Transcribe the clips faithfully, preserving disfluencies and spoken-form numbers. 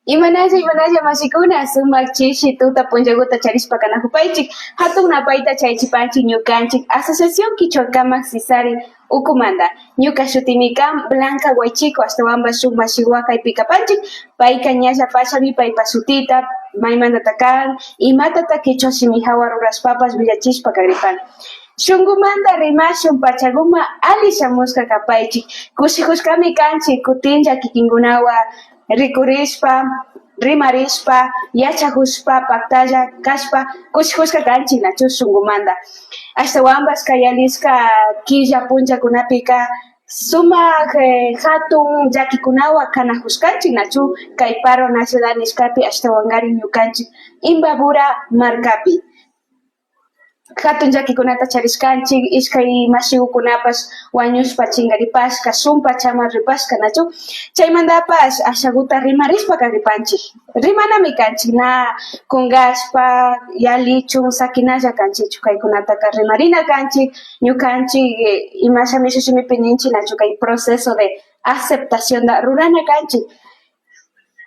Imanalla, imanalla mashikuna, sumak chishi tuta punllaguta charishpa kanakupaychik. Hatun napayta chayachipanchik ñukanchik Asociación Kichwa Kamak Sisari ukumanta. Ñuka shutimi kan Blanca Guaychico, ashtawanpash shuk mashiguwan kaypi kapanchik. Payka ñalla pachami paypa shutita, maymantata kan, imatata kichwa shimi hawa rurashpapash willachishpa kagripan. Shungumanta rimashun, pachaguman ali shamushka kapaychik. Kushikushkami kanchik kutinlla kikinkunawan rikurishpa, rimarishpa, yachakushpa, paktalla kashpa kushikushka kanchik nachu shungumanta. Ashtawanpash kay yalishka killa punllakunapika sumak, eh, hatun llakikunawan kanakushkanchik nachu kay paro nacional nishkapi, ashtawankarin ñukanchik Imbabura markapi. Hatun llakikunata charishkanchik, ishkay mashikukunapash wañushpa chinkaripashka, shuk pachaman ripashka nachu. Chaymantapash ashaguta rimarishpa kagripanchik. Rimanami kanchik, na kunkashpa yalichun sakinalla kanchikchu. Kaykunataka rimarina kanchik, ñukanchik, eh, imashami shuk shimipi ninchik nachu, kay proceso de aceptacionta rurana kanchik.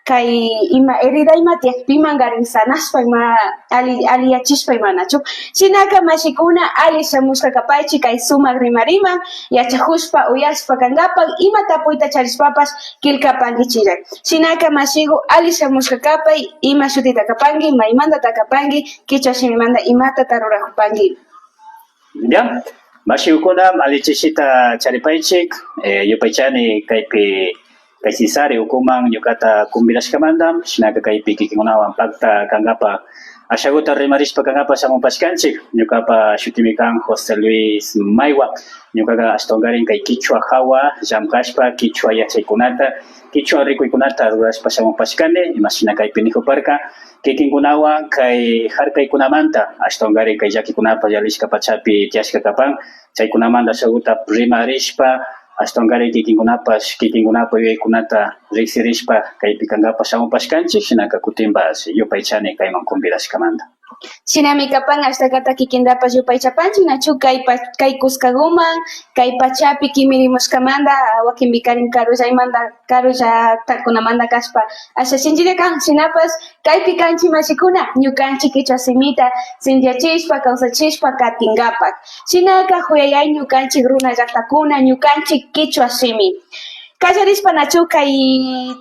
Kay ima herida ima tiyakpimankarin sanashpa ima ali, aliyachishpa imanachu. Shinaka mashikuna, ali shamushka kapaychik kay sumak rimariman, yachakushpa, uyashpa kankapak, ima tapuyta charishpapash killkapankichilla. Shinaka mashiku, ali shamushka kapay, ima shutita kapanki, maymantata kapanki, kichwa shimimanta imatata rurakupanki. Ya, mashikukuna, ali chishita charipaychik, eh, yupaychani kaypi kay Sisari ukuman ñukata convidashkamanta, shinaka kaypi kikinkunawan pakta kankapa ashaguta rimarishpa kankapa shamupashkanchik. Ñukapa shutimi kan José Luis Maywa. Ñukaka ashtawankarin kay kichwa hawa llamkashpa, kichwa yachaykunata, kichwa rikuykunata rurashpa shamupashkani, imashina kaypi nikuparka, kikinkunawan kay harkaykunamanta, ashtawankarin kay llakikunapa yalishka pachapi tiyashka kapan, chaykunamanta ashaguta rimarishpa, ashtawankarin kikinkunapash, kikinkunapa yuyaykunata riksirishpa, kaypi kankapa shamupashkanchik, shinaka kutinpash yupaychani kayman convidashkamanta. Shinami kapan, ashtakata kikintapash yupaychapanchik, nachu kay pa-, kay kuskaguman, kay pachapi kimirimushkamanta, wakinpikarin karullaymanta, karullaktakunamanta kashpa, asha shinchilla kan, shinapash kaypi kanchik mashikuna, ñukanchik kichwa simita sinchiyachishpa, kawsachishpa katinkapak. Shinaka kuyayay ñukanchik runa llaktakuna, ñukanchik kichwa shimi. Kallarishpa nachu kay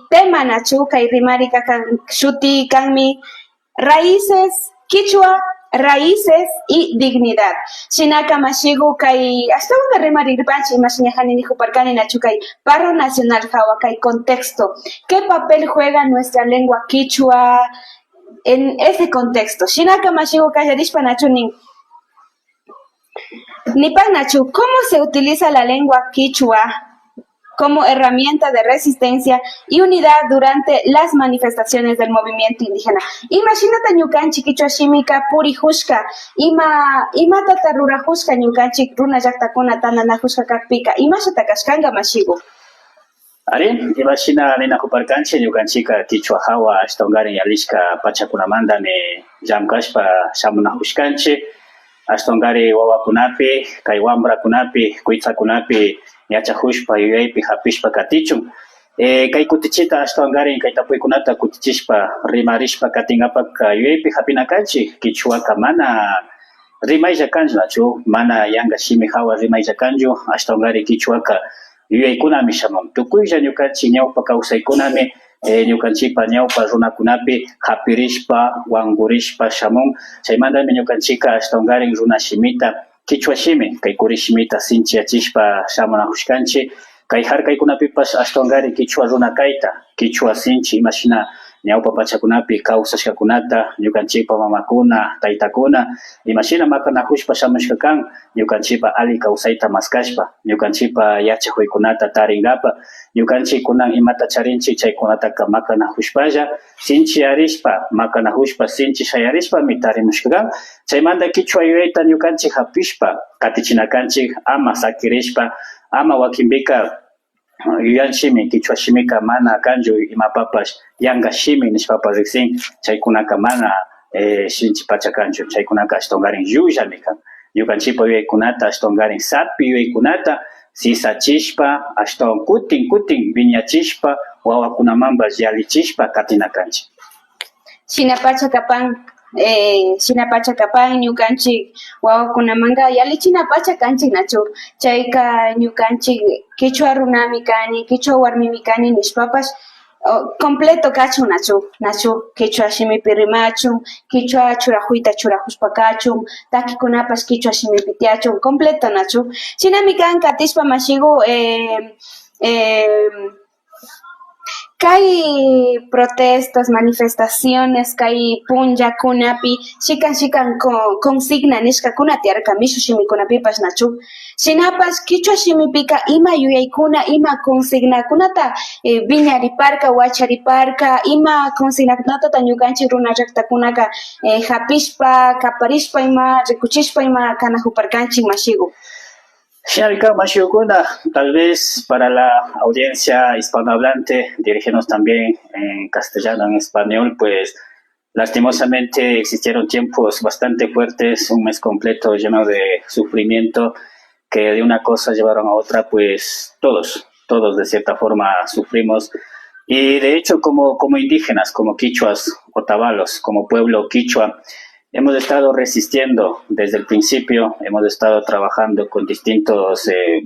tema nachu, kay rimarika kan, shuti kanmi, Raíces, kichwa, raíces y dignidad. Shinaka mashiku kay ashtawanta rimariripanchik, imashina nikuparkani nachu kay paro nacional hawa kay contexto. ¿Qué papel juega nuestra lengua kichwa en ese contexto? Shinaka mashiku kallarishpa nachu nin. Nipan nachu, ¿cómo se utiliza la lengua kichwa como herramienta de resistencia y unidad durante las manifestaciones del movimiento indígena? Imashinata ñukanchik kichwa shimika purijushka, ima, imatata rurajushka ñukanchik runa llaktakuna tantanajushka kakpika, imashata kashkanka mashiku? Ari, imashina ninakuparkanchik, ñukanchikka kichwa hawa ashtawankarin yalishka pachakunamantami llamkashpa shamunajushkanchik. Ashtawankarin wawakunapi, kay wambrakunapi, kuytsakunapi yachajushpa, yuyaypi japishpa katichun. Eh, kay kutichita ashtawankarin kay tapuykunata kutichishpa rimarishpa katinkapak yuyaypi japina kanchik. Kichwaka mana rimaylla kanchu, nachu? Mana yanka shimi hawa rimaylla kanchu. Ashtawankarin kichwaka yuyaykunami shamun. Tukuylla ñukanchik ñawpa kawsaykunami, eh, ñukanchikpa ñawpa runakunapi japirishpa, wankurishpa shamun. Chaymantami ñukanchikka ashtawankarin runa shimita, kichwa shimi, kay kuri shimita sinchiyachishpa shamunajushkanchik. Kay jarkaykunapipash ashtawankarin kichwa runa kayta, kichwa sinchi, imashina ñawpa pachakunapi kawsashkakunata, ñukanchikpa mamakuna, taytakuna, imashina makanajushpa shamushka kan, ñukanchikpa ali kawsayta maskashpa, ñukanchikpa yachajuykunata tarinkapak, ñukanchik kunan imata charinchik, chaykunataka makanajushpalla, sinchiyarishpa, makanajushpa, sinchi shayarishpami tarimushka kan. Chaymanta kichwa yuyayta ñukanchik japishpa katichina kanchik, ama sakirishpa, ama wakinpika, uh, yuyanchimi kichwa shimika mana kanchu imapapash, yanka shimi nishpapash riksin, chaykunaka mana, eh, sinchi pacha kanchu, chaykunaka ashtawankarin llukllami kan. Ñukanchikpa yuyaykunata, ashtawankarin sapi yuyaykunata sisachishpa, ashtawan kutin kutin wiñachishpa, wawakunamanpash yallichishpa katina kanchik. Shinapacha kapan, eh, shinapacha kapan ñukanchik wawakunamanka yallichinapacha kanchik, nachu? Chayka ñukanchik kichwa runami kani, kichwa warmimi kani nishpapash, o, completo kachun, nachu? Nachu? Kichwa shimipi rimachun, kichwa churajuyta churajushpa kachun, takikunapash kichwa shimipi tiyachun, completo, nachu? Shinami kan katishpa mashiku, eh, eh, kay protestas, manifestaciones, kay punllakunapi shikan shikan co-, consigna nishkakuna tiyarka mishu shimikunapipash, nachu? Shinapash kichwa shimipika ima yuyaykuna, ima consignakunata, eh, wiñariparka, wachariparka, ima consignakunatata ñukanchik runa llaktakunaka, eh, japishpa, kaparishpa ima, rikuchishpa ima kanajuparkanchik mashiku. Shinami kan mashikukuna, tal vez para la audiencia hispanohablante, dirigirnos también en castellano, en español, pues lastimosamente existieron tiempos bastante fuertes, un mes completo lleno de sufrimiento, que de una cosa llevaron a otra, pues todos, todos de cierta forma sufrimos. Y de hecho, como, como indígenas, como quichuas, otavalos, como pueblo quichua, hemos estado resistiendo desde el principio, hemos estado trabajando con distintos, eh,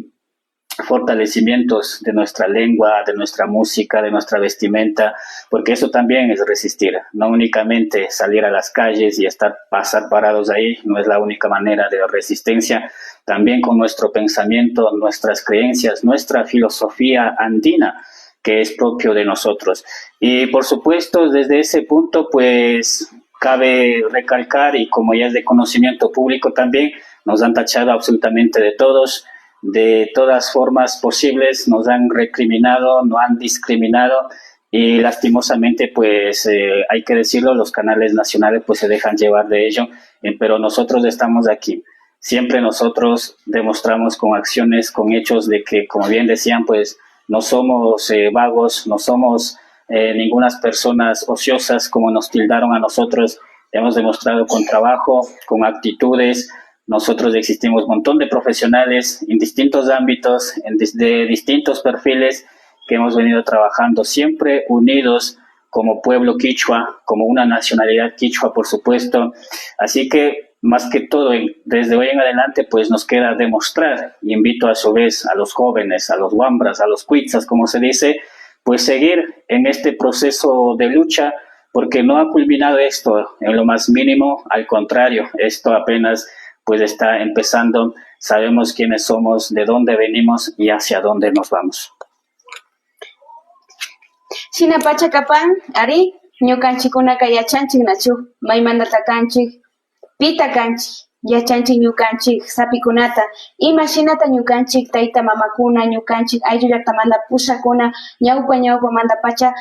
fortalecimientos de nuestra lengua, de nuestra música, de nuestra vestimenta, porque eso también es resistir. No únicamente salir a las calles y estar, pasar parados ahí, no es la única manera de resistencia. También con nuestro pensamiento, nuestras creencias, nuestra filosofía andina, que es propio de nosotros. Y por supuesto, desde ese punto, pues cabe recalcar, y como ya es de conocimiento público también, nos han tachado absolutamente de todos, de todas formas posibles, nos han recriminado, nos han discriminado y lastimosamente, pues eh, hay que decirlo, los canales nacionales pues se dejan llevar de ello, eh, pero nosotros estamos aquí. Siempre nosotros demostramos con acciones, con hechos de que, como bien decían, pues no somos eh, vagos, no somos eh, ningunas personas ociosas como nos tildaron a nosotros. Hemos demostrado con trabajo, con actitudes. Nosotros existimos un montón de profesionales en distintos ámbitos, en dis-, de distintos perfiles que hemos venido trabajando siempre unidos como pueblo quichua, como una nacionalidad quichua, por supuesto. Así que, más que todo, en, desde hoy en adelante, pues nos queda demostrar, y invito a su vez a los jóvenes, a los wambras, a los cuitzas, como se dice, pues seguir en este proceso de lucha, porque no ha culminado esto en lo más mínimo, al contrario, esto apenas pues está empezando. Sabemos quiénes somos, de dónde venimos y hacia dónde nos vamos. Shinapacha kapan, ari, ñukanchikkunaka yachanchik nachu, maymantata kanchik, pita kanchik, yachanchik ñukanchik sapikunata, imashinata ñukanchik tayta mamakuna, ñukanchik ayllu llaktamanta pushakuna, ñawpa ñawpamantapacha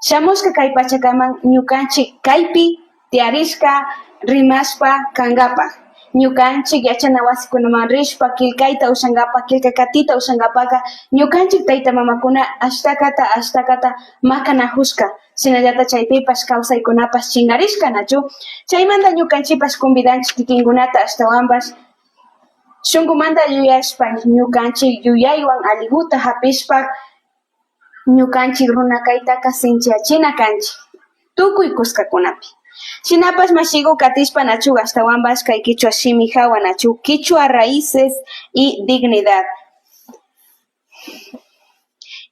shamushka kay pachakaman ñukanchik kaypi tiyarishka rimashpa kankapak. Ñukanchik yachana wasikunaman rishpa killkayta ushankapak, killka katita ushankapaka ñukanchik tayta mamakuna ashtakata ashtakata makanajushka, shinallata chaypipash kawsaykunapash chinkarishka nachu. Chaymanta ñukanchikpash convidanchik kikinkunata ashtawanpash shunkumanta yuyashpa ñukanchik yuyaywan alliguta japishpa ñukanchik runa kaytaka sinchiyachina kanchik tukuy kuskakunapi. Shinapash mashiku katishpa nachu ashtawanpash kay kichwa shimi jawa nachu, kichwa raíces y dignidad.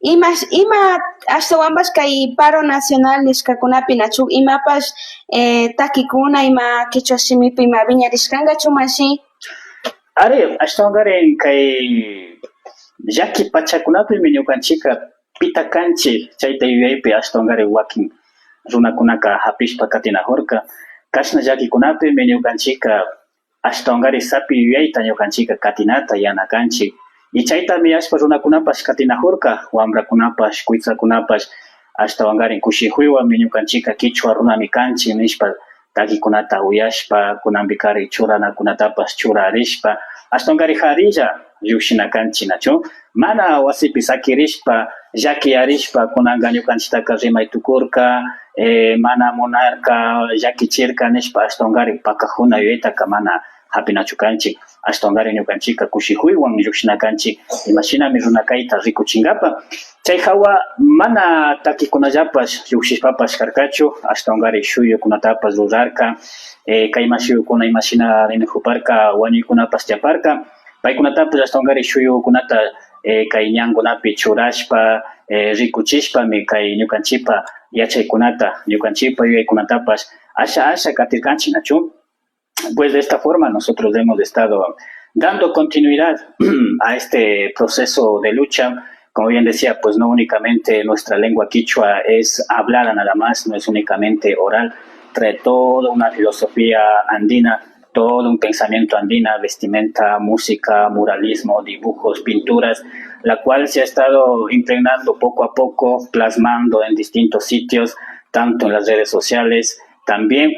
Ima, ima ashtawanpash kay paro nacional nishkakunapi nachu imapash eh, takikuna ima kichwa shimipi ima wiñarishkankachu mashi? Ari, ashtawankarin kay llaki pachakunapimi ñukanchikka pita kanchik chayta yuyaypi ashtawankarin wakin runakunaka japishpa katinajurka. Kashna llakikunapimi ñukanchikka ashtawankarin sapi yuyayta ñukanchikka katinata yana kanchik. Y chaytami ashpa runakunapash katinajurka, wambrakunapash, kuytsakunapash, ashtawankarin kushijuywanmi ñukanchikka kichwa runami kanchik nishpa takikunata uyashpa, kunanpikarin churanakunatapash churarishpa, ashtawankarin jarilla llukshina kanchik nachu. Mana wasipi sakirishpa, llakiyarishpa, kunanka ñukanchiktaka rimay tukurka, eh, mana munarka, llakichirka nishpa, ashtawankarin pakajuna yuyaytaka mana hapinachu kanchik. Ashtawankari ñukanchikka kushikuywan llukshina kanchik imashinami runa kayta rikuchinkapa. Chay hawa mana takikunallapash llukshishpapash karkachu, ashtawankari shuyukunatapash rurarka, eh, kay mashiyukuna imashina rinakuparka, wañuykunapash tiyaparka, paykunatapash ashtawankari shuyukunata, eh, kay ñankunapi churashpa, eh, rikuchishpami kay ñukanchipa yachaykunata, ñukanchipa yuyaykunatapash asha asha katirkanchik, nachu? Pues de esta forma nosotros hemos estado dando continuidad a este proceso de lucha. Como bien decía, pues no únicamente nuestra lengua quichua es hablada nada más, no es únicamente oral, trae toda una filosofía andina, todo un pensamiento andina, vestimenta, música, muralismo, dibujos, pinturas, la cual se ha estado impregnando poco a poco, plasmando en distintos sitios, tanto en las redes sociales, también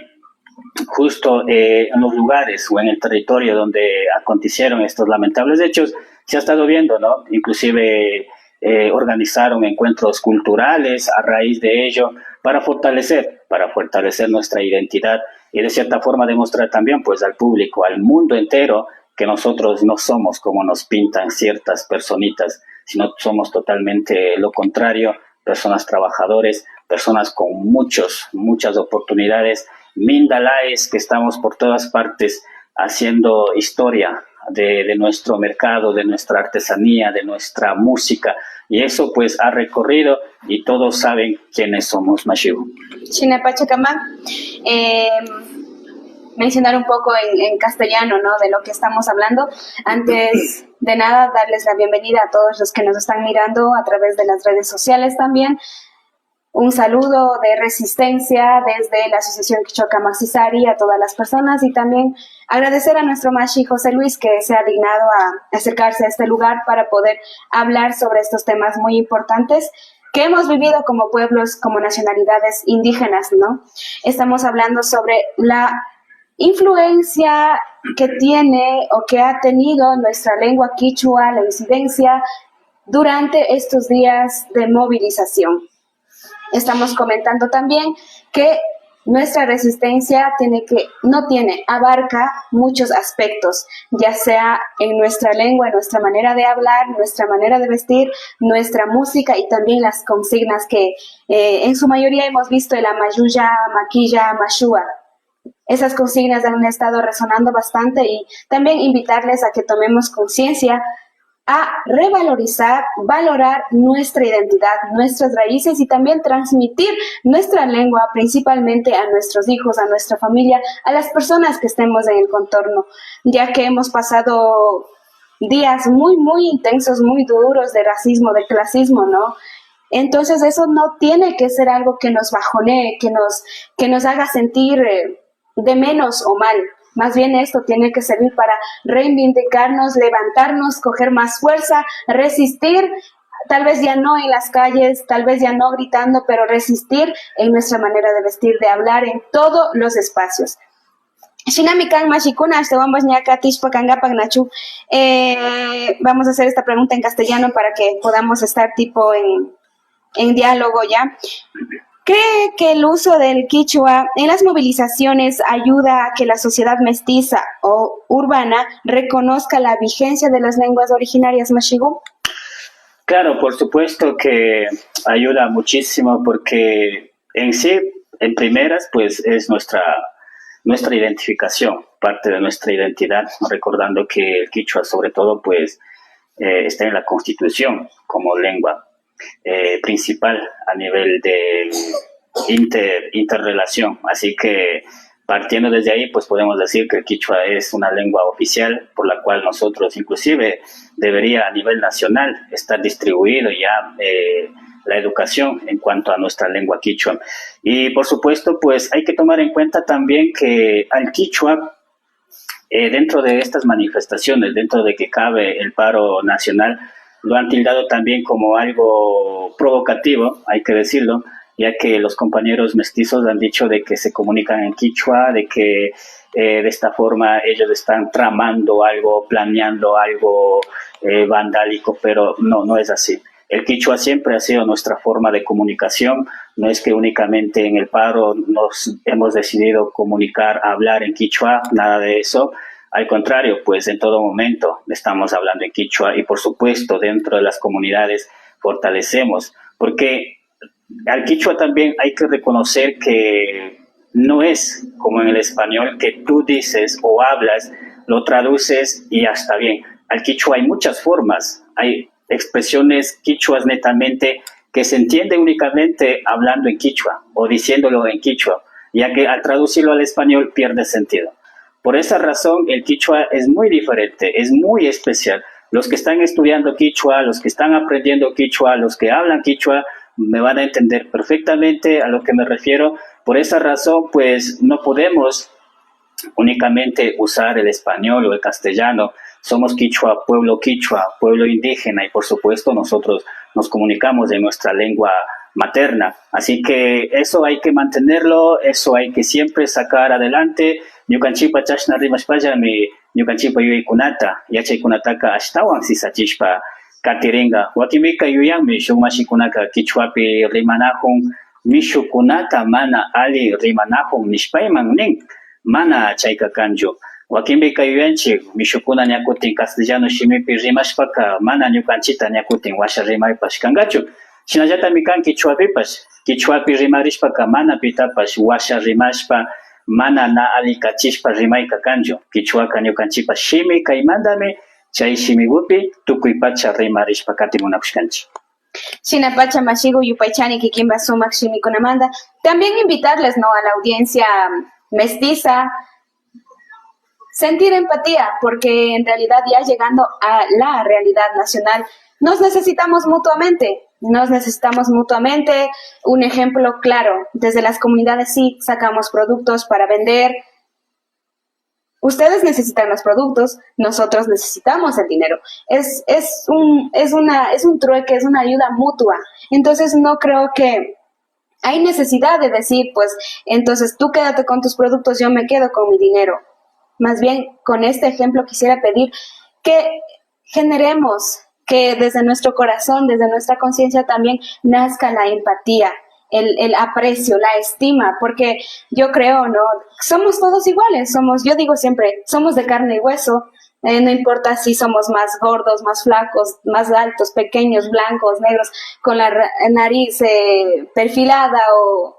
justo, eh, en los lugares o en el territorio donde acontecieron estos lamentables hechos, se ha estado viendo, ¿no? Inclusive, eh, organizaron encuentros culturales a raíz de ello para fortalecer, para fortalecer nuestra identidad y de cierta forma demostrar también, pues, al público, al mundo entero, que nosotros no somos como nos pintan ciertas personitas, sino somos totalmente lo contrario, personas trabajadores, personas con muchos, muchas oportunidades, mindalaes que estamos por todas partes haciendo historia de, de nuestro mercado, de nuestra artesanía, de nuestra música. Y eso, pues, ha recorrido y todos saben quiénes somos, Mashigu. Shinapacha kama, eh, mencionar un poco en, en castellano, ¿no? De lo que estamos hablando. Antes de nada, darles la bienvenida a todos los que nos están mirando a través de las redes sociales también. Un saludo de resistencia desde la Asociación Quichua Kamaksisari a todas las personas y también agradecer a nuestro mashi José Luis, que se ha dignado a acercarse a este lugar para poder hablar sobre estos temas muy importantes que hemos vivido como pueblos, como nacionalidades indígenas, ¿no? Estamos hablando sobre la influencia que tiene o que ha tenido nuestra lengua quichua, la incidencia durante estos días de movilización. Estamos comentando también que nuestra resistencia tiene que, no tiene, abarca muchos aspectos, ya sea en nuestra lengua, en nuestra manera de hablar, nuestra manera de vestir, nuestra música y también las consignas que, eh, en su mayoría hemos visto, el amayuya, maquilla, mashua. Esas consignas han estado resonando bastante y también invitarles a que tomemos conciencia a revalorizar, valorar nuestra identidad, nuestras raíces y también transmitir nuestra lengua principalmente a nuestros hijos, a nuestra familia, a las personas que estemos en el contorno, ya que hemos pasado días muy, muy intensos, muy duros de racismo, de clasismo, ¿no? Entonces eso no tiene que ser algo que nos bajonee, que nos, que nos haga sentir, eh, de menos o mal. Más bien esto tiene que servir para reivindicarnos, levantarnos, coger más fuerza, resistir, tal vez ya no en las calles, tal vez ya no gritando, pero resistir en nuestra manera de vestir, de hablar, en todos los espacios. Shinami kan, mashikuna, ashtawanpash ña katishpa kankapak, nachu? Eh, vamos a hacer esta pregunta en castellano para que podamos estar tipo en, en diálogo, ¿ya? ¿Cree que el uso del quichua en las movilizaciones ayuda a que la sociedad mestiza o urbana reconozca la vigencia de las lenguas originarias, mashigu? Claro, por supuesto que ayuda muchísimo porque en sí, en primeras, pues es nuestra, nuestra identificación, parte de nuestra identidad, recordando que el quichua sobre todo, pues, eh, está en la Constitución como lengua, eh, principal a nivel de inter-, interrelación. Así que partiendo desde ahí, pues podemos decir que el quichua es una lengua oficial por la cual nosotros inclusive debería a nivel nacional estar distribuido ya, eh, la educación en cuanto a nuestra lengua quichua. Y por supuesto, pues hay que tomar en cuenta también que al quichua, eh, dentro de estas manifestaciones, dentro de que cabe el paro nacional, lo han tildado también como algo provocativo, hay que decirlo, ya que los compañeros mestizos han dicho de que se comunican en quichua, de que, eh, de esta forma ellos están tramando algo, planeando algo, eh, vandálico, pero no, no es así. El quichua siempre ha sido nuestra forma de comunicación. No es que únicamente en el paro nos hemos decidido comunicar, hablar en quichua, nada de eso. Al contrario, pues en todo momento estamos hablando en quichua y por supuesto dentro de las comunidades fortalecemos, porque al quichua también hay que reconocer que no es como en el español que tú dices o hablas, lo traduces y ya está bien. Al quichua hay muchas formas, hay expresiones quichuas netamente que se entiende únicamente hablando en quichua o diciéndolo en quichua, ya que al traducirlo al español pierde sentido. Por esa razón, el quichua es muy diferente, es muy especial. Los que están estudiando quichua, los que están aprendiendo quichua, los que hablan quichua, me van a entender perfectamente a lo que me refiero. Por esa razón, pues no podemos únicamente usar el español o el castellano. Somos quichua, pueblo quichua, pueblo indígena y por supuesto nosotros nos comunicamos en nuestra lengua materna. Así que eso hay que mantenerlo, eso hay que siempre sacar adelante. Ñukanchipa chashna rimashpallami ñukanchipa yuyaykunata, yachaykunataka ashtawan sisachishpa katiringa. Wakinpika yuyanmi shuk mashikunaka kichwapi rimanajun mishukunata mana ali rimanajun nishpayman nin. Mana chayka kanchu. Wakinpika yuyanchik, mishukuna ña kutin castellano shimipi rimashpaka mana ñukanchita ña kutin washa rimaypash kankachu. Shinallatami kan kichwapipash. Kichwapi rimarishpaka mana pitapash washa rimashpa, mana na alikachishpa rimayka kanchu. Kichwaka ñukanchipa shimi kaymantami, chay shimigupi tukuy pacha rimarishpa katimunakushkanchik. Shinapacha mashigu yupaychani kikinpa sumak shimikunamanta. También invitarles, ¿no?, a la audiencia mestiza, sentir empatía, porque en realidad ya llegando a la realidad nacional, nos necesitamos mutuamente, nos necesitamos mutuamente. Un ejemplo claro, desde las comunidades sí sacamos productos para vender. Ustedes necesitan los productos, nosotros necesitamos el dinero. Es, es, un, es, una, es un trueque, es una ayuda mutua. Entonces no creo que hay necesidad de decir, pues, entonces tú quédate con tus productos, yo me quedo con mi dinero. Más bien, con este ejemplo quisiera pedir que generemos que desde nuestro corazón, desde nuestra conciencia también nazca la empatía, el, el aprecio, la estima, porque yo creo, ¿no? Somos todos iguales, somos, yo digo siempre, somos de carne y hueso, eh, no importa si somos más gordos, más flacos, más altos, pequeños, blancos, negros, con la ra- nariz eh, perfilada o...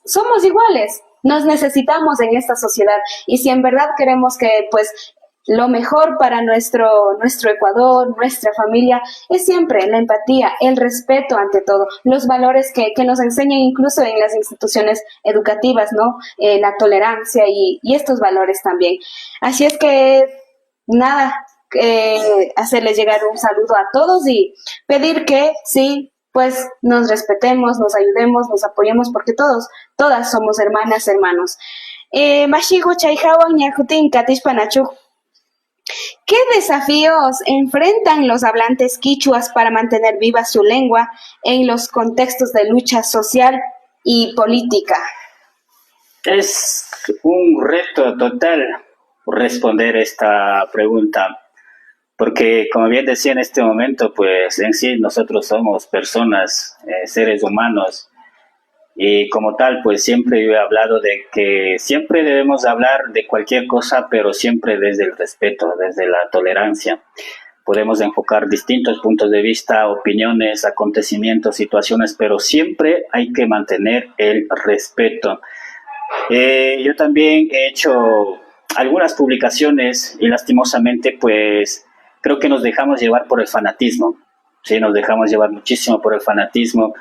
Somos iguales, nos necesitamos en esta sociedad y si en verdad queremos que pues lo mejor para nuestro, nuestro Ecuador, nuestra familia, es siempre la empatía, el respeto ante todo, los valores que, que nos enseñan incluso en las instituciones educativas, ¿no? Eh, la tolerancia y, y estos valores también. Así es que, nada, eh, hacerles llegar un saludo a todos y pedir que sí, pues nos respetemos, nos ayudemos, nos apoyemos, porque todos, todas somos hermanas, hermanos. Eh, mashigu chayjawan ña kutin katishpa nachu. ¿Qué desafíos enfrentan los hablantes quichuas para mantener viva su lengua en los contextos de lucha social y política? Es un reto total responder esta pregunta, porque como bien decía en este momento, pues en sí nosotros somos personas, eh, seres humanos, y como tal, pues siempre yo he hablado de que siempre debemos hablar de cualquier cosa, pero siempre desde el respeto, desde la tolerancia. Podemos enfocar distintos puntos de vista, opiniones, acontecimientos, situaciones, pero siempre hay que mantener el respeto. Eh, yo también he hecho algunas publicaciones y lastimosamente, pues creo que nos dejamos llevar por el fanatismo. Sí, nos dejamos llevar muchísimo por el fanatismo.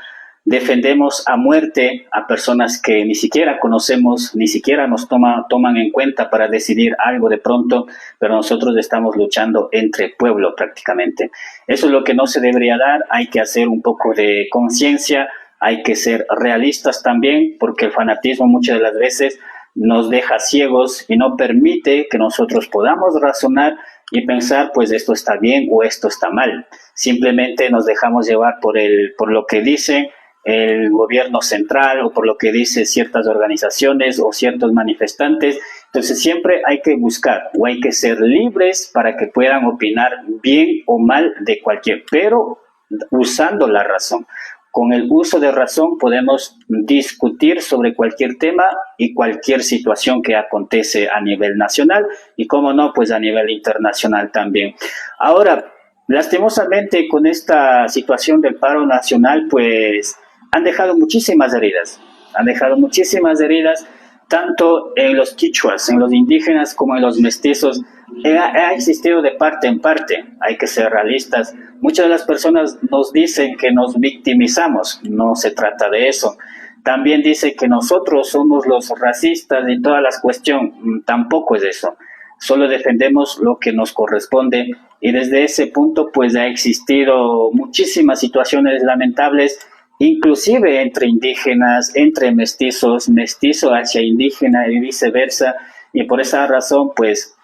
Defendemos a muerte a personas que ni siquiera conocemos, ni siquiera nos toma, toman en cuenta para decidir algo de pronto, pero nosotros estamos luchando entre pueblo prácticamente. Eso es lo que no se debería dar, hay que hacer un poco de conciencia, hay que ser realistas también, porque el fanatismo muchas de las veces nos deja ciegos y no permite que nosotros podamos razonar y pensar, pues esto está bien o esto está mal. Simplemente nos dejamos llevar por el, por lo que dice el gobierno central o por lo que dice ciertas organizaciones o ciertos manifestantes. Entonces siempre hay que buscar o hay que ser libres para que puedan opinar bien o mal de cualquier, pero usando la razón, con el uso de razón podemos discutir sobre cualquier tema y cualquier situación que acontece a nivel nacional y, cómo no, pues a nivel internacional también. Ahora, lastimosamente, con esta situación del paro nacional, pues han dejado muchísimas heridas, han dejado muchísimas heridas, tanto en los quichuas, en los indígenas, como en los mestizos. Eh, ha, ha existido de parte en parte, hay que ser realistas. Muchas de las personas nos dicen que nos victimizamos, no se trata de eso. También dice que nosotros somos los racistas y todas las cuestiones. Mm, tampoco es eso. Solo defendemos lo que nos corresponde y desde ese punto, pues, ha existido muchísimas situaciones lamentables, inclusive entre indígenas, entre mestizos, mestizo hacia indígena y viceversa. Y por esa razón, pues,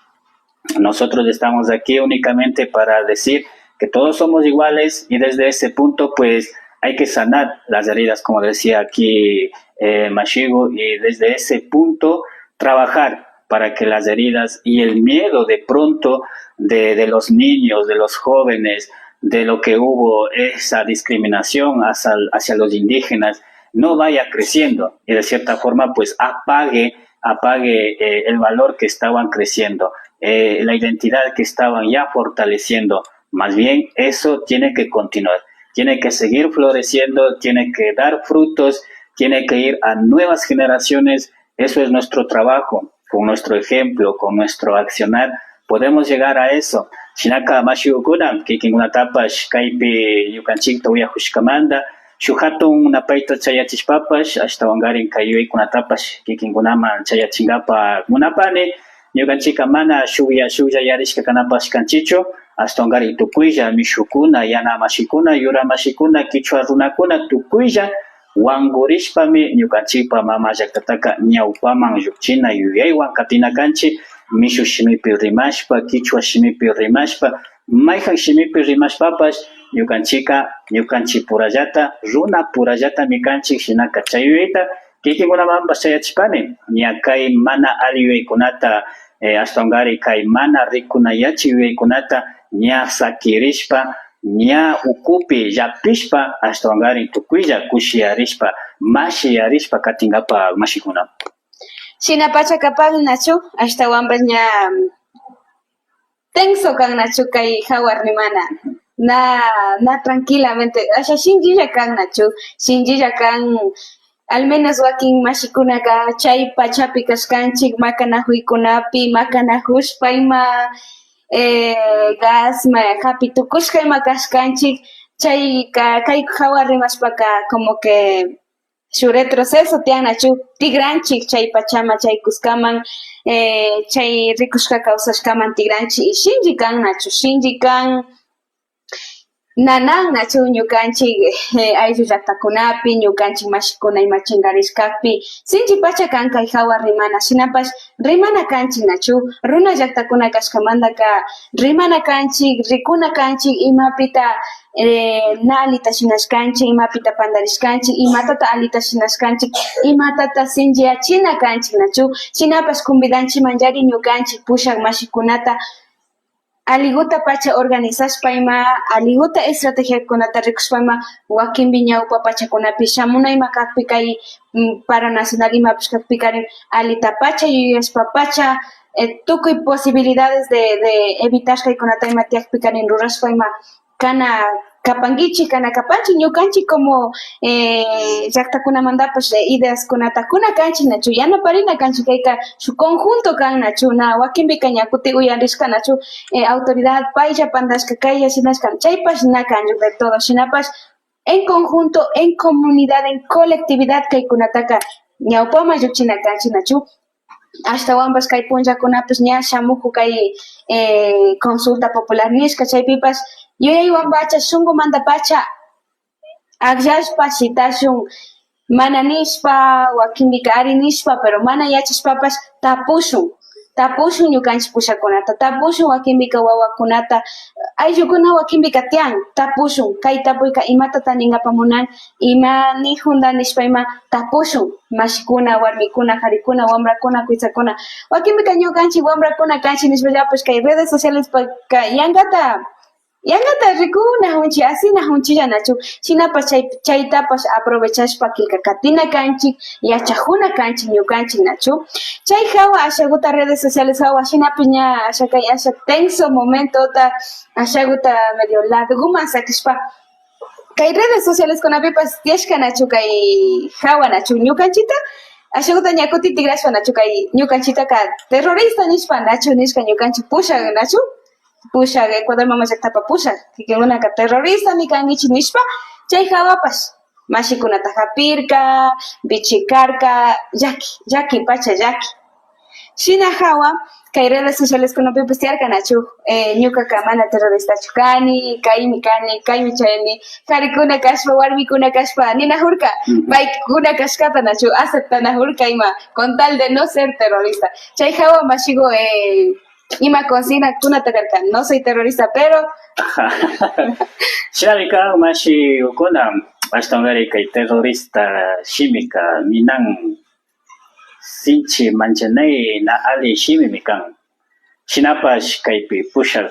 nosotros estamos aquí únicamente para decir que todos somos iguales y desde ese punto, pues, hay que sanar las heridas, como decía aquí, eh, Mashigo, y desde ese punto trabajar para que las heridas y el miedo de pronto de, de los niños, de los jóvenes, de lo que hubo esa discriminación hacia, hacia los indígenas, no vaya creciendo y de cierta forma, pues, apague, apague, eh, el valor que estaban creciendo, eh, la identidad que estaban ya fortaleciendo. Más bien, eso tiene que continuar, tiene que seguir floreciendo, tiene que dar frutos, tiene que ir a nuevas generaciones. Eso es nuestro trabajo, con nuestro ejemplo, con nuestro accionar, podemos llegar a eso. Shinaka, mashigukuna, kikinkunatapash kaypi ñukanchikta uyakushkamanta shuk hatun napayta chayachishpapash, ashtawankarin kay yuyaykunatapash kikinkunaman chayachinkapa munapani. Ñukanchikka mana shuklla, shuklla yarishka kanapash kanchichu, ashtawankarin tukuylla mishukuna, yana mashikuna, yura mashikuna, kichwa runakuna tukuylla wankurishpami ñukanchikpa mama llaktataka ñawpaman llukchina yuyaywan katina kanchik, mishu shimipi rimashpa, kichwa shimipi rimashpa, mayjan shimipi rimashpapash ñukanchikka ñukanchik purallata, runa purallatami kanchik. Shinaka chay yuyayta kikinkunamanpash chayachipani. Ña kay mana alli yuyaykunata, eh, ashtawankarin kay mana rikunayachik yuyaykunata ña sakirishpa, ña ukupi llapishpa, ashtawankarin tukuylla kushiyarishpa, mashiyarishpa katinkapak mashikuna. Shinapacha kapan nachu, ashtawanpash ña tenso kan nachu kay hawa rimana. Na, na tranquilamente, asha shinchilla kan nachu, shinchilla kan. Al menos wakin mashikunaka chay pachapi kashkanchik, makanakuykunapi makanakushpa ima, eh, gas ma, hapi tukushka ima kashkanchik, chayka kay hawa rimashpaka como que shuk retroceso tiyan nachu, tigranchik chay pachaman, chay kuskaman, eh, chay rikushka kawsashkaman tigranchik y shinchi kan nachu, shinchi kan. Nanan nachu ñukanchik, eh, ayllu llaktakunapi, ñukanchik mashikuna ima chinkarishkapi, sinchi pacha kan kay hawa rimana, shinapash rimana kanchik nachu, runa llaktakuna kashkamantaka rimana kanchik, rikuna kanchik, imapita, eh, na allita shinashkanchik, imapita pandarishkanchik, imatata allita shinashkanchik, imatata sinchiyachina kanchik nachu, shinapash convidanchikmanllari ñukanchik pushak mashikunata, alliguta pacha organizashpa ima, alliguta estrategiakunata rikushpa ima, wakinpi ñawpa pachakunapi shamuna ima kakpi kay, mm, paro nacional imapish kakpikarin allita pacha yuyashpa pacha, eh, tukuy posibilidades de, de evitar kaykunata ima tiyakpikarin rurashpa ima kana kapankichik, kana kapanchik ñukanchik como, eh, llaktakunamantapash, eh, ideaskunata kuna kanchik nachu, yanaparina kanchik, kayka shuk conjunto kan nachu, na wakinpika ña kutin uyarishka nachu, eh, autoridad paylla pandashka, kaylla shinashka, chaypash na kanchu de todo, shinapash en conjunto, en comunidad, en colectividad kaykunataka ñawpaman llukchina kanchik nachu. Ashtawanpash kay punllakunapash ña shamuku kay, eh, consulta popular nishka, chaypipash yuyaywanpacha, shunkumantapacha akllashpa shitashun, mana nishpa, wakinpika ari nishpa, pero mana yachashpapash tapushun, tapushun ñukanchik pushakunata, tapushun wakinpika wawakunata, ayllukuna wakinpika tiyan, tapushun, kay tapuyka imatata ninkapa munan, ima nijunda nishpa ima tapushun, mashikuna, warmikuna, karikuna, wambrakuna, kuytsakuna, wakinpika ñukanchik wambrakuna kanchik nishpallapash kay redes socialespaka yankata Yankata rikunajunchik, asinajunchilla nachu. Shinapash chay, chaytapash aprovechashpa killkakatina kanchik, yachajuna kanchik ñukanchik nachu. Chay jawa ashaguta redes sociales jawa, shinapish ña asha kay asha tenso momentota ashaguta medio ladoguman sakishpa, kay redes socialeskunapipash tiyashka nachu kay jawa nachu ñukanchikta, ashaguta ña kutin tikrashpa nachu kay ñukanchiktaka terrorista nishpa nachu nishka ñukanchik pushak nachu, pushak, Ecuador mama llaktapa pushak, kikinkunaka terroristami kankichik nishpa, chay jawapash mashikunata japirka, vichikarka, llaki, llaki pacha llaki. Shina jawa, kay redes socialeskunapipash tiyarka nachu, eh, ñukaka mana terroristachu kani, kaymi kani, kaymi chaymi, karikuna kashpa, warmikuna kashpa, ninajurka, paykuna kashkata nachu, aceptanajurka ima, con tal de no ser terrorista. Chay jawa mashigu, eh, ima consignakunata karka, no soy terrorista, pero Shinami kan mashikuna, ashtawankari kay terrorista shimika ninan sinchi manchanay na alli shimimi kan. Shinapash kaypi pushak,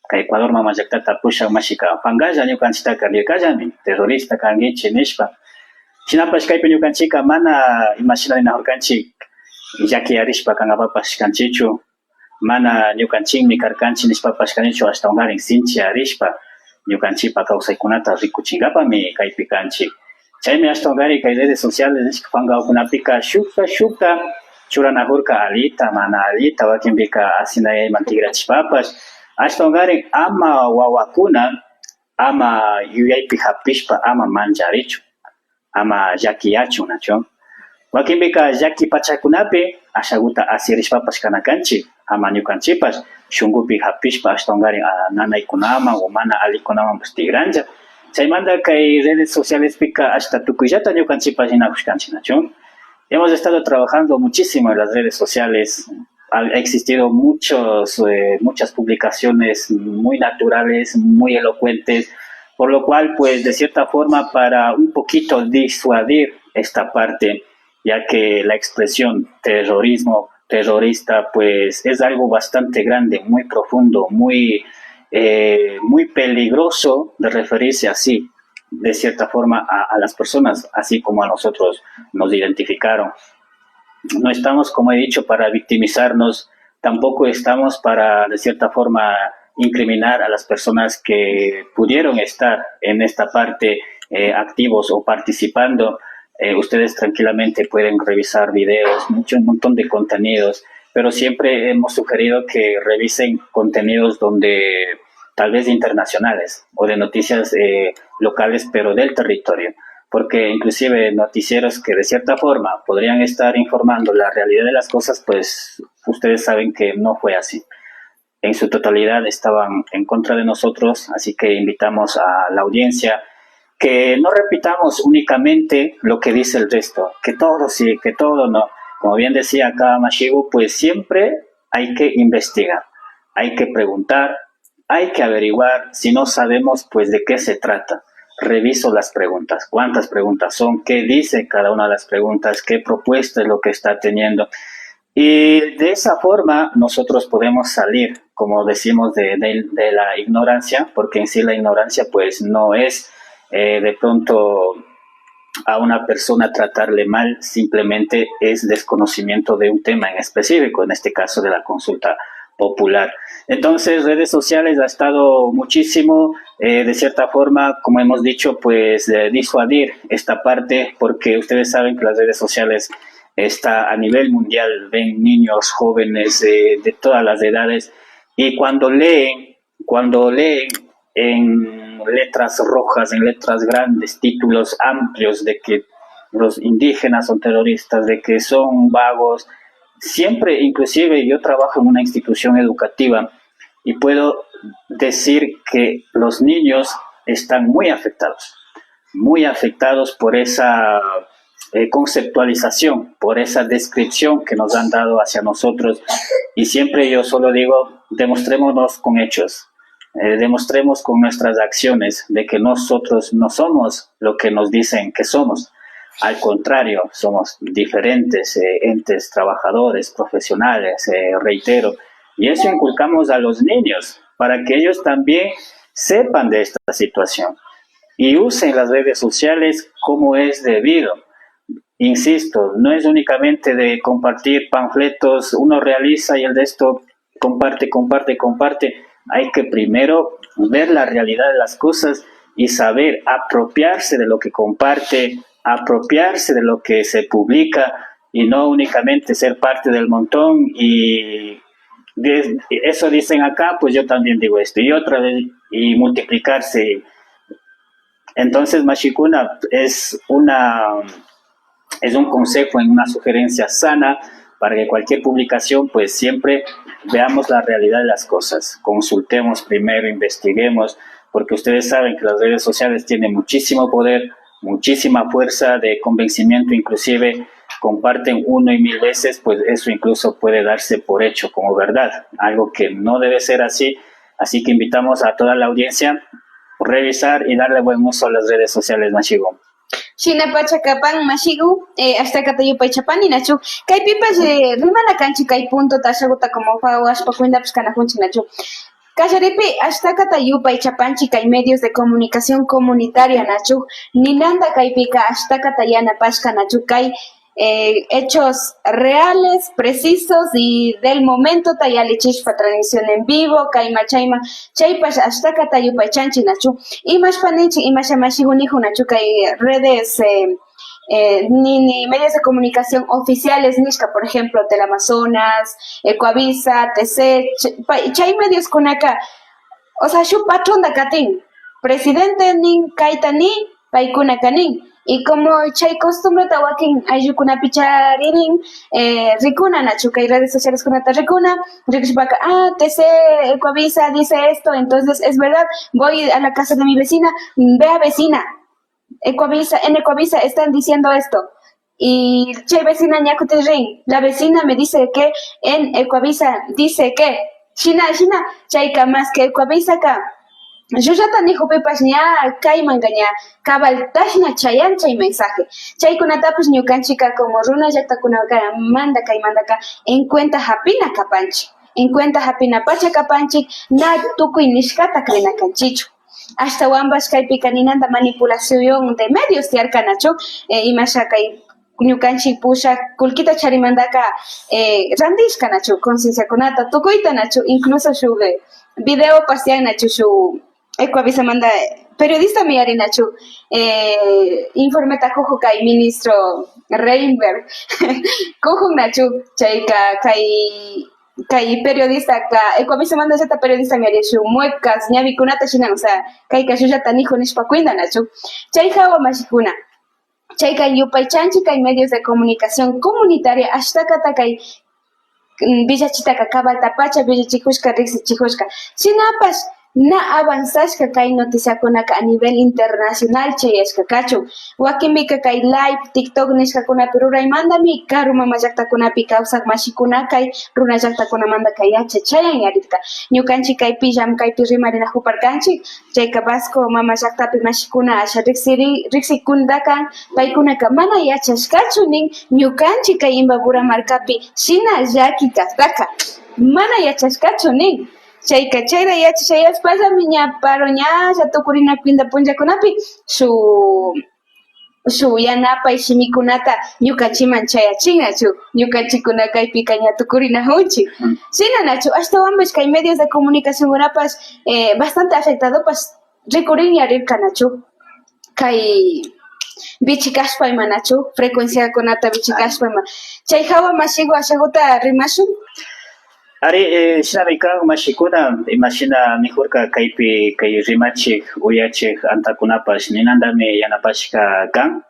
kay Ecuador mama llaktata pushak mashika pankalla ñukanchiktaka nirkallami terrorista kankichik nishpa. Shinapash kaypi ñukanchikka mana imashina ninajurkanchik llakiyarishpa kankapapash kanchikchu. Mana ñukanchikmi karkanchik nishpapash kanichu, ashtawankarin sinchiyarishpa ñukanchikpa kawsaykunata rikuchinkapami kaypi kanchik. Chaymi ashtawankarin kay redes sociales nishka pankakunapika shukta shukta churanajurka allita mana allita, wakinpika asinayayman tikrachishpapash. Ashtawankarin ama wawakuna ama yuyaypi japishpa ama mancharichun, ama llakiyachun nachu. Wakinpika llaki pachakunapi ashaguta asirishpapash kana kanchik, ama ñukanchikpash shunkupi japishpa ashtawankarin, ah, nanaykunaman o mana allikunamanpash tikranlla. Chaymanta kay redes socialespika ashta tukuyllata ñukanchikpash rinakushkanchik nachu. Hemos estado trabajando muchísimo en las redes sociales. Ha existido muchos, eh, muchas publicaciones muy naturales, muy elocuentes, por lo cual, pues, de cierta forma, para un poquito disuadir esta parte, ya que la expresión terrorismo, terrorista, pues, es algo bastante grande, muy profundo, muy, eh, muy peligroso de referirse así, de cierta forma, a, a las personas, así como a nosotros nos identificaron. No estamos, como he dicho, para victimizarnos, tampoco estamos para, de cierta forma, incriminar a las personas que pudieron estar en esta parte, eh, activos o participando. Eh, ustedes tranquilamente pueden revisar videos, mucho, un montón de contenidos, pero siempre hemos sugerido que revisen contenidos donde tal vez internacionales o de noticias, eh, locales, pero del territorio, porque inclusive noticieros que de cierta forma podrían estar informando la realidad de las cosas, pues ustedes saben que no fue así. En su totalidad estaban en contra de nosotros, así que invitamos a la audiencia que no repitamos únicamente lo que dice el resto, que todo sí, que todo no. Como bien decía acá Mashigu, pues siempre hay que investigar, hay que preguntar, hay que averiguar si no sabemos, pues, de qué se trata. Reviso las preguntas, cuántas preguntas son, qué dice cada una de las preguntas, qué propuesta es lo que está teniendo. Y de esa forma nosotros podemos salir, como decimos, de, de, de la ignorancia, porque en sí la ignorancia, pues, no es, eh, de pronto a una persona tratarle mal, simplemente es desconocimiento de un tema en específico, en este caso de la consulta popular. Entonces, redes sociales ha estado muchísimo, eh, de cierta forma, como hemos dicho, pues, eh, disuadir esta parte, porque ustedes saben que las redes sociales está a nivel mundial, ven niños, jóvenes, eh, de todas las edades, y cuando leen, cuando leen en letras rojas, en letras grandes, títulos amplios de que los indígenas son terroristas, de que son vagos, siempre, inclusive yo trabajo en una institución educativa y puedo decir que los niños están muy afectados, muy afectados por esa, eh, conceptualización, por esa descripción que nos han dado hacia nosotros. Y siempre yo solo digo, demostrémonos con hechos, eh, demostremos con nuestras acciones de que nosotros no somos lo que nos dicen que somos. Al contrario, somos diferentes, eh, entes trabajadores, profesionales, eh, reitero. Y eso inculcamos a los niños para que ellos también sepan de esta situación y usen las redes sociales como es debido. Insisto, no es únicamente de compartir panfletos, uno realiza y el resto comparte, comparte, comparte. Hay que primero ver la realidad de las cosas y saber apropiarse de lo que comparte, apropiarse de lo que se publica y no únicamente ser parte del montón y de- eso dicen acá, pues yo también digo esto y otra vez y multiplicarse. Entonces, mashikuna, es una, es un consejo, una sugerencia sana para que cualquier publicación, pues siempre veamos la realidad de las cosas, consultemos primero, investiguemos, porque ustedes saben que las redes sociales tienen muchísimo poder, muchísima fuerza de convencimiento, inclusive comparten uno y mil veces, pues eso incluso puede darse por hecho como verdad, algo que no debe ser así. Así que invitamos a toda la audiencia revisar y darle buen uso a las redes sociales, mashiku. Shinapacha kapan mashiku, eh, ashtakata yupaychapani nachu. Kaypipash eh, rimana kanchik kay puntota ashakuta como pawashpa cuentapash kanakunchik nachu. Kallaripi ashtakata yupaychapanchik kay medios de comunicación comunitaria nachu. Ninanta kaypika ashtakata yanapashka nachu kay eh, hechos reales, precisos y del momento ta yalichishpa transmisión en vivo, kayma chayma, chaypash ashtakata yupaychanchik nachu. Imashpa ninchik, imasha mashiku nikun nachu kay redes, eh, eh, ni, ni medios de comunicación oficiales nishka, por ejemplo, Teleamazonas, Ecoavisa, T C, ch- pa- chay medioskunaka, o sea, shuk patronta katin, presidente nin, kayta nin, paykunaka nin. Y como chay costumbreta wakin ayllukunapi charirin, eh, rikuna nachu, kay redes socialeskunata rikuna, rikushpaka, ah, T C Ecoavisa dice esto, entonces es verdad, voy a la casa de mi vecina, vea vecina, Ecoavisa, en Ecoavisa están diciendo esto. Y chay vecina ña kutin rin, la vecina me dice que en Ecoavisa dice que, shina, shina, chayka más que Ecoavisaka, llullata nikukpipash ña kaymanka ña cabaltashna chayan chay mensaje. Chaykunatapash ñukanchikka como runa llaktakunamanta kaymantaka en cuenta japina kapanchik, en cuenta japina pacha kapanchik, na tukuy nishkata krina kanchikchu. Ashtawanpash kaypika ninanta manipulación de medios tiyarka nachu, eh, imasha kay ñukanchik pushak kullkita charimantaka eh, randishka nachu, concienciakunata tukuyta nachu, incluso shuk eh, videopash tiyan nachu, shuk Ecoavisamanta periodistami yarin nachu, eh, informeta kukun kay ministro Reinberg kukun nachu, chayka kay kay periodistaka Ecoavisamantallata periodistami yarin, shuk muecas ñawikunata shina, o sea, kayka llullata nikun nishpa cuenta nachu. Chay jawa mashikuna, chayka yupaychanchik kay medios de comunicación comunitaria ashtakata kay mm, villachitaka cabaltapacha villachijushka, riksichijushka. Shinapash na avanzashka kay noticiakunaka a nivel internacional chayashka kachun. Wakinpika kay live, TikTok nishkakunapi ruraymantami karu mama llaktakunapi kawsak mashikuna kay runa llaktakunamantaka yachay chayan yarirka. Ñukanchik kaypi llamkaypi rimarinajuparkanchik, chayka Vasco mama llaktapi mashikuna asha riksiri, riksikunata kan, paykunaka mana yachashkachu nin ñukanchik kay Imbabura markapi shina llaki kaktaka. Mana yachashkachu nin. Chayka chayra yachashayashpallami ña paro ñalla tukurina cuenta punllakunapi shuk shuk yanapay shimikunata ñukanchiman chayachin nachu, ñukanchikuna kaypika ña tukurinajunchik. Shina nachu, ashtawanpash kay medios de comunicacionkunapash eh, bastante afectadopash rikurin yarirka nachu, kay vichikashpa ima nachu, frecuenciakunata vichikashpa ima. Chay jawa mashiku ashakuta rimashun. Ari, eh, shinami kan mashikuna, imashina nijurka kaypi kay rimachik, uyachik antakunapash ninantami yanapashka kan.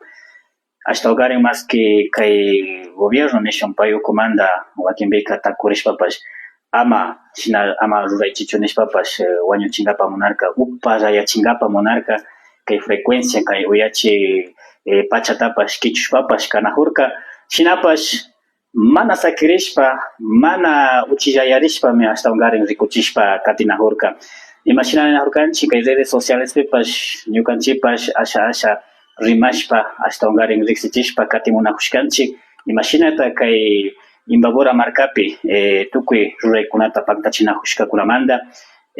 Ashtawankarin maski kay gobierno nishun pay ukumanta wakinpika takurishpapash ama shina ama ruraychichu nishpapash eh, wañuchinkapa munarka, upa rayachinkapa munarka kay frecuencia, kay uyachik eh, pachatapash kichushpapash kanajurka. Shinapash mana sakirishpa, mana uchillayarishpami ashtawankarin rikuchishpa katinajurka. Imashina ninajurkanchik kay redes socialespipash ñukanchikpash asha asha rimashpa ashtawankarin riksichishpa katimunajushkanchik. Imashinata kay Imbabura markapi eh, tukuy ruraykunata paktachinajushkakunamanta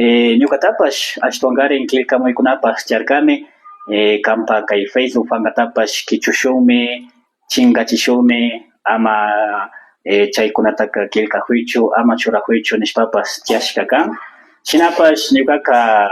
Eh, ñukatapash ashtawankarin killkamuykunapash charkami. Eh, kanpa kay Facebook pankatapash kichushunmi, chinkachishunmi, ama, eh, chaykunataka killkakuychu, ama churakuychu nishpapash tiyashka kan. Shinapash ñukaka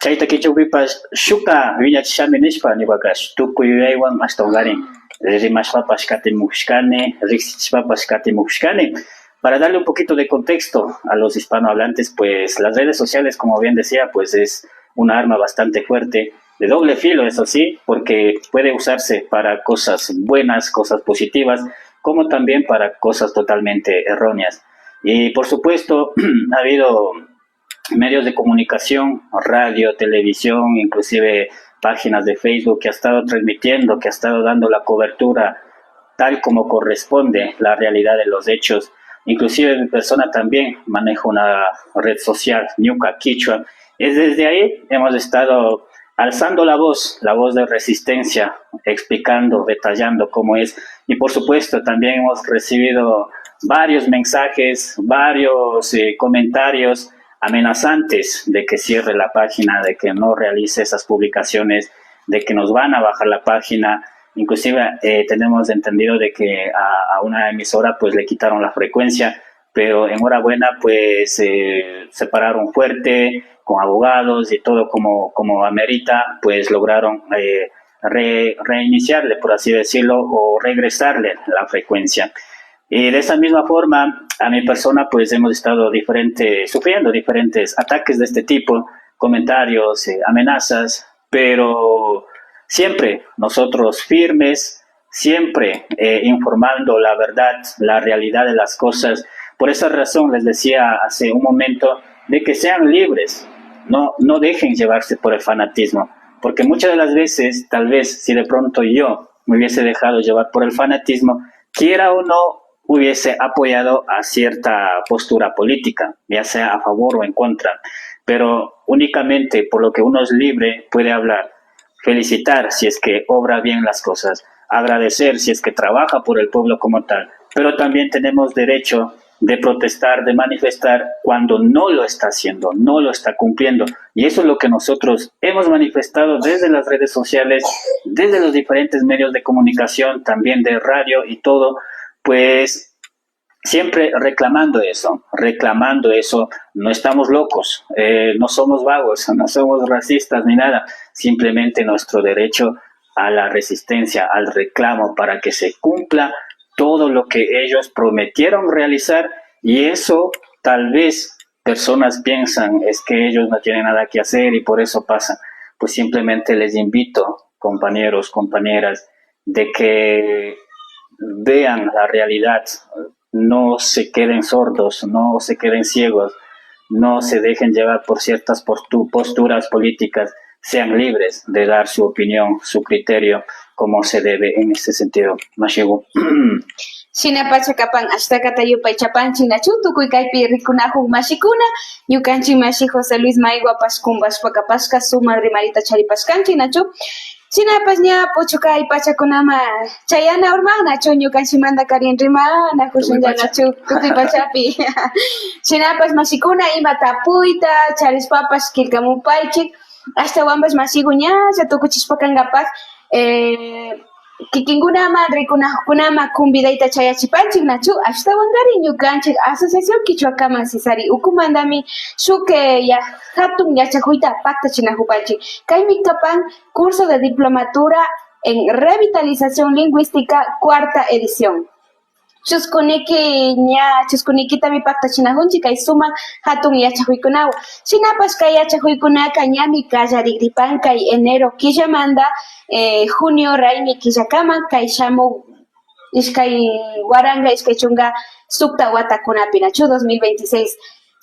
chayta kichukpipash shukta wiñachishami nishpa, ñukaka tukuy yuyaywan ashtawankarin rimashpapash katimushkani, riksichishpapash katimushkani. Para darle un poquito de contexto a los hispanohablantes, pues las redes sociales, como bien decía, pues es una arma bastante fuerte, de doble filo, eso sí, porque puede usarse para cosas buenas, cosas positivas, como también para cosas totalmente erróneas. Y por supuesto, ha habido medios de comunicación, radio, televisión, inclusive páginas de Facebook que ha estado transmitiendo, que ha estado dando la cobertura tal como corresponde la realidad de los hechos. Inclusive mi persona también manejo una red social, Ñuka Kichwa. Es desde ahí hemos estado alzando la voz, la voz de resistencia, explicando, detallando cómo es. Y por supuesto, también hemos recibido varios mensajes, varios, eh, comentarios amenazantes de que cierre la página, de que no realice esas publicaciones, de que nos van a bajar la página. Inclusive, eh, tenemos entendido de que a, a una emisora, pues, le quitaron la frecuencia, pero enhorabuena, pues, eh, se pararon fuerte con abogados y todo como, como amerita, pues lograron, eh, re-, reiniciarle, por así decirlo, o regresarle la frecuencia. Y de esa misma forma, a mi persona, pues hemos estado diferente, sufriendo diferentes ataques de este tipo, comentarios, eh, amenazas, pero siempre nosotros firmes, siempre, eh, informando la verdad, la realidad de las cosas. Por esa razón les decía hace un momento de que sean libres, no, no dejen llevarse por el fanatismo, porque muchas de las veces, tal vez, si de pronto yo me hubiese dejado llevar por el fanatismo, quiera o no, hubiese apoyado a cierta postura política, ya sea a favor o en contra, pero únicamente por lo que uno es libre puede hablar, felicitar si es que obra bien las cosas, agradecer si es que trabaja por el pueblo como tal, pero también tenemos derecho de protestar, de manifestar cuando no lo está haciendo, no lo está cumpliendo. Y eso es lo que nosotros hemos manifestado desde las redes sociales, desde los diferentes medios de comunicación, también de radio y todo, pues siempre reclamando eso, reclamando eso. No estamos locos, eh, no somos vagos, no somos racistas ni nada. Simplemente nuestro derecho a la resistencia, al reclamo, para que se cumpla todo lo que ellos prometieron realizar, y eso tal vez personas piensan es que ellos no tienen nada que hacer y por eso pasa. Pues simplemente les invito, compañeros, compañeras, de que vean la realidad, no se queden sordos, no se queden ciegos, no se dejen llevar por ciertas postu-, posturas políticas, sean libres de dar su opinión, su criterio, como se debe en este sentido. Mashigu. Shinapacha kapan, ashtakata yupaychapanchik nachu, tukuy kaypi rikunakun mashikuna, ñukanchik mashi José Luis Maiguapash kumbashpa kapashka sumak rimarita charipashkanchik nachu. Shinapash ña puchuka aypachakunaman chayana urman nachu, ñukanchikmanta karin rimana kushunlla nachu tukuy pachapi. Shinapash mashikuna ima tapuyta charishpapash killkamupaychik, ashtawanpash mashiku ñalla tukuchishpa kankapak, eh, kikinkunaman, rikunakkunaman convidayta chayachipanchik nachu. Ashtawankarin ñukanchik Asociación Kichwa Kamak Sisari ukumantami shuk, eh, ya-, hatun yachakuyta paktachinakupanchik. Kaymi kapan curso de diplomatura en revitalización lingüística, cuarta edición. Chuskuniki ña, chuskunikitami paktachinakunchik kay sumak hatun yachakuykunawan. Shinapash kay yachakuykunaka ñami kallarikripan kay enero killamanta, eh, junio raymi killakaman, kay shamuk ishkay waranka, ishkay chunka sukta watakunapi nachu, dos mil veintiséis.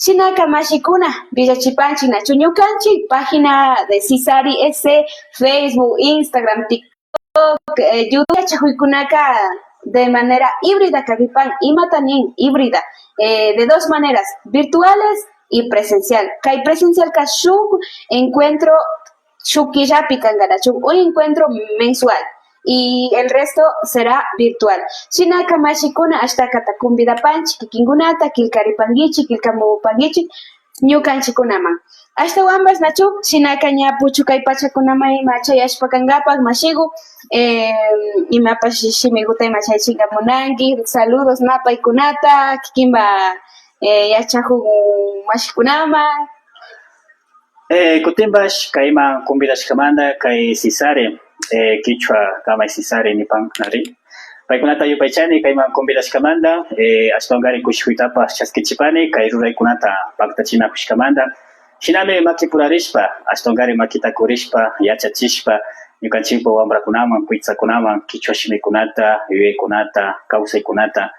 Shinaka mashikuna, willachipanchik nachu ñukanchik página de Sisari S, Facebook, Instagram, TikTok, eh, YouTube yachakuykunaka de manera híbrida kakipan. Imata nin híbrida? Eh, de dos maneras, virtuales y presencial. Kay presencialka shuk encuentro shuk killapi kanka nachu, un encuentro mensual, y el resto será virtual. Shinaka mashikuna, ashtakata convidapanchik kikinkunata, killkaripankichik, killkamupankichik. ñukanchikkunaman. Ashtawanpash nachu, shinaka ña puchukay pachakunaman ima chayashpa kankapak, mashiku, eh, imapash shimikuta ima chayachinka munanki, saludos napaykunata, kikinpa, eh, yachakuk mashikunaman. Eh, kutinpash kayman convidashkamanta kay Sisari, eh, kichwa kamay Sisari nipan, ari. Paykunata yupaychani kayman convidashkamanta, eh, ashtawankari kushikuytapash chaskichipani kay ruraykunata paktachinakushkamanta. Shinami makipurarishpa, ashtawankari makita kurishpa, yachachishpa, ñukanchikpa wambrakunaman, kuytsakunaman kichwa shimikunata, yuyaykunata, kawsaykunata,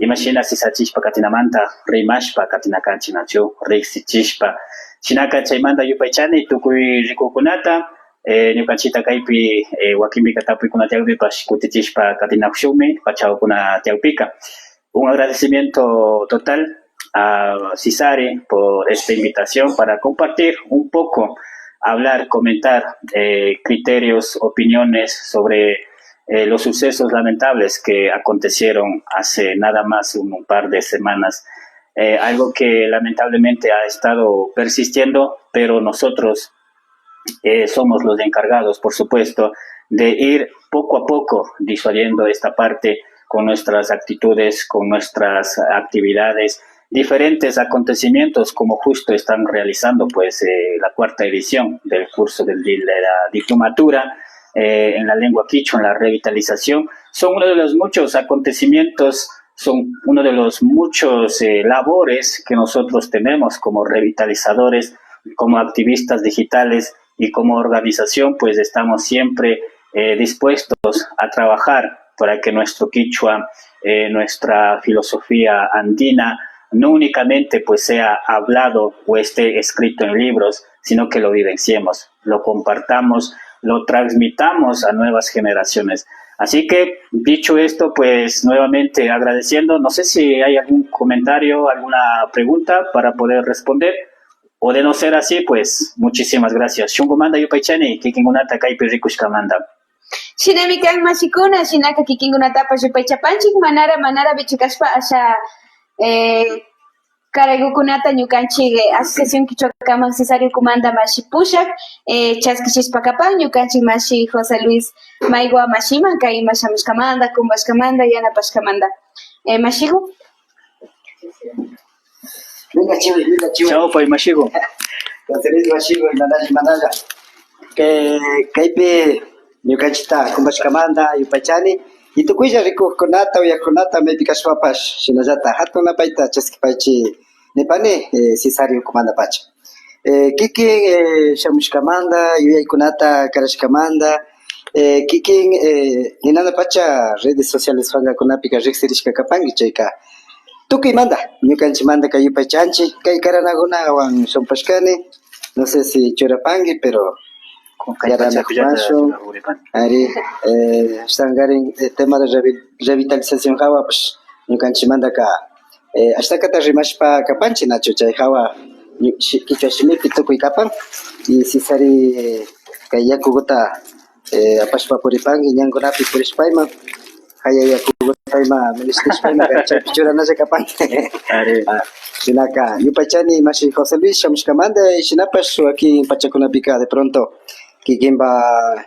imashina sisachishpa katinamanta rimashpa katina kanchik nachu, riksichishpa. Shinaka chaymanta yupaychani tukuy rikukkunata, eh, ñukanchikta kaypi, eh, wakinpika tapuykuna tiyakpipash kutichishpa katinakushunmi pachakukuna tiyakpika. Un agradecimiento total a Sisari por esta invitación para compartir un poco, hablar, comentar, eh, criterios, opiniones sobre, eh, los sucesos lamentables que acontecieron hace nada más un, un par de semanas. Eh, algo que lamentablemente ha estado persistiendo, pero nosotros eh, somos los encargados, por supuesto, de ir poco a poco disuadiendo esta parte con nuestras actitudes, con nuestras actividades, diferentes acontecimientos como justo están realizando pues, eh, la cuarta edición del curso del di-, de la diplomatura, eh, en la lengua quichua, en la revitalización. Son uno de los muchos acontecimientos, son uno de los muchos, eh, labores que nosotros tenemos como revitalizadores, como activistas digitales y como organización, pues estamos siempre, eh, dispuestos a trabajar para que nuestro quichua, eh, nuestra filosofía andina, no únicamente pues sea hablado o esté escrito en libros, sino que lo vivenciemos, lo compartamos, lo transmitamos a nuevas generaciones. Así que, dicho esto, pues nuevamente agradeciendo, no sé si hay algún comentario, alguna pregunta para poder responder, o de no ser así, pues muchísimas gracias. Shunkumanta yupaychani kikinkunata kaypi rikushkamanta. Shinami kan mashikuna, shinaka kikinkunatapash yupaychapanchik, manara, manara bichikashpa, asha, eh, karaykukunata ñukanchik, eh, Asociación Kichwa Kamak Sisari ukumanta mashi pushak, eh, chaskichishpa kapan, ñukanchik mashi José Luis Maigua mashiman, kay ima shamushkamanta, kumpashkamanta, yanapashkamanta. Eh, mashiku. Venga, chivo, venga, chivo. Chao, pay mashiku. José Luis mashiku, imanalla, imanalla. Eh, kaypi ñukanchikta kumpashkamanta yupaychani, y tukuylla rikukkunata, uyakkunata, maypi kashpapash, shinallata hatun napayta chaskipaychik nipani, eh, Cesar ukumantapacha. Eh, kikin, eh, shamushkamanta, yuyaykunata karashkamanta, eh, kikin, eh, ninanapacha redes sociales pankakunapika riksirishka kapanki, chayka tukuymanta, ñukanchikmantaka yupaychanchik, kay karanakunawan shampashkani, no sé si churapanki, pero karanakupanshun. Ari, eh, ashtankarin, eh, tema de revi-, revitalización hawapash ñukanchikmantaka, eh, ashtakata rimashpa kapanchik, nachu, chay hawa ñu-, shi-, kichwa shimipi tukuy kapan, y Cesari, eh, kay yakukuta, eh, apashpa puripanki, ñankunapi purishpayman, haya yakukuta ima minishtishpayman, chaypi churanalla kapanki. Ari. Ah, shinaka, yupaychani mashi José Luis shamushkamanta, y shinapash wakin pachakunapika de pronto kikinpa,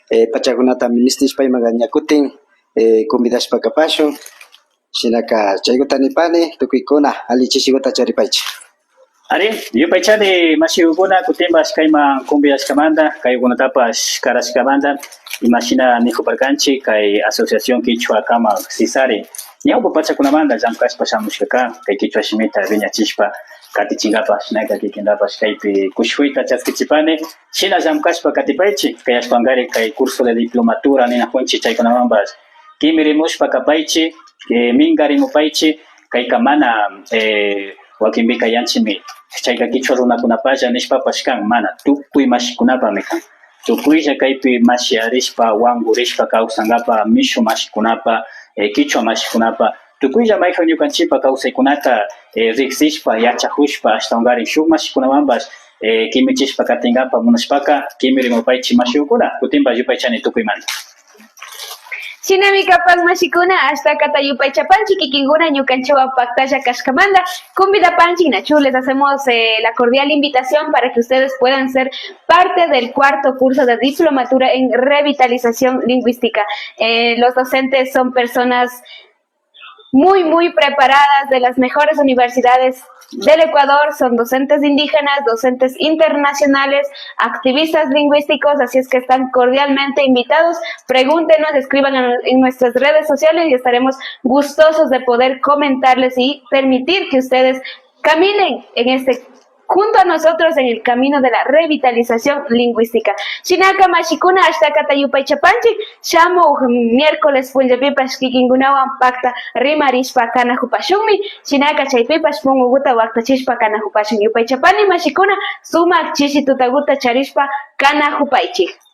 eh, pachakunata minishtishpaymanka ña kutin, eh, convidashpa kapashun. Shinaka chaykuta nipani, tukuykuna alli chishikuta charipaychik. Ari, yupaychani mashikukuna, kutinpash kayman convidashkamanta, kaykunatapash karashkamanta, imashina nikuparkanchik, kay Asociación Kichwa Kamak Cesari ñawpa pachakunamanta llamkashpa shamushkaka, kay kichwa shimita wiñachishpa katichinkapak, shinaka kikintapash kaypi kushikuyta chaskichipani. Shina llamkashpa katipaychik, kay ashtawankari kay curso de diplomatura ninakunchik, chaykunamanpash kimirimushpa kapaychik, eh, minkarimupaychik, kayka mana, eh, wakinpika yanchimi, chayka kichwa runakunapalla nishpapash kan, mana, tukuy mashikunapami kan. Tukuylla kaypi mashiyarishpa, wankurishpa kawsankapak mishu mashikunapa, eh, kichwa mashikunapa, tukuylla mayhan ñukanchikpa kawsaykunata, eh, riksishpa, yachakushpa, ashtawankarin shuk mashikunamanpash, eh, kimichishpa katinkapak munashpaka, kimirimupaychik mashikukuna, kutinpash yupaychani tukuymanta. Shinami kapan mashikuna, ashtakata yupaychapanchik kikinkuna ñukanchikwan paktalla kashkamanta. Convidapanchik, nachu, les hacemos eh, la cordial invitación para que ustedes puedan ser parte del cuarto curso de diplomatura en revitalización lingüística. Eh, los docentes son personas muy, muy preparadas, de las mejores universidades del Ecuador, son docentes indígenas, docentes internacionales, activistas lingüísticos, así es que están cordialmente invitados. Pregúntenos, escriban en, en nuestras redes sociales y estaremos gustosos de poder comentarles y permitir que ustedes caminen en este junto a nosotros en el camino de la revitalización lingüística. Shinaka mashikuna, ashtakata yupaychapanchik, shamuk miércoles punllapipash kikinkunawan pakta rimarishpa kanakupashunmi, shinaka chaypipash punkukuta waktachishpa kanakupashun. Yupaychapani mashikuna, sumak chishi tutakuta charishpa kanakupaychik.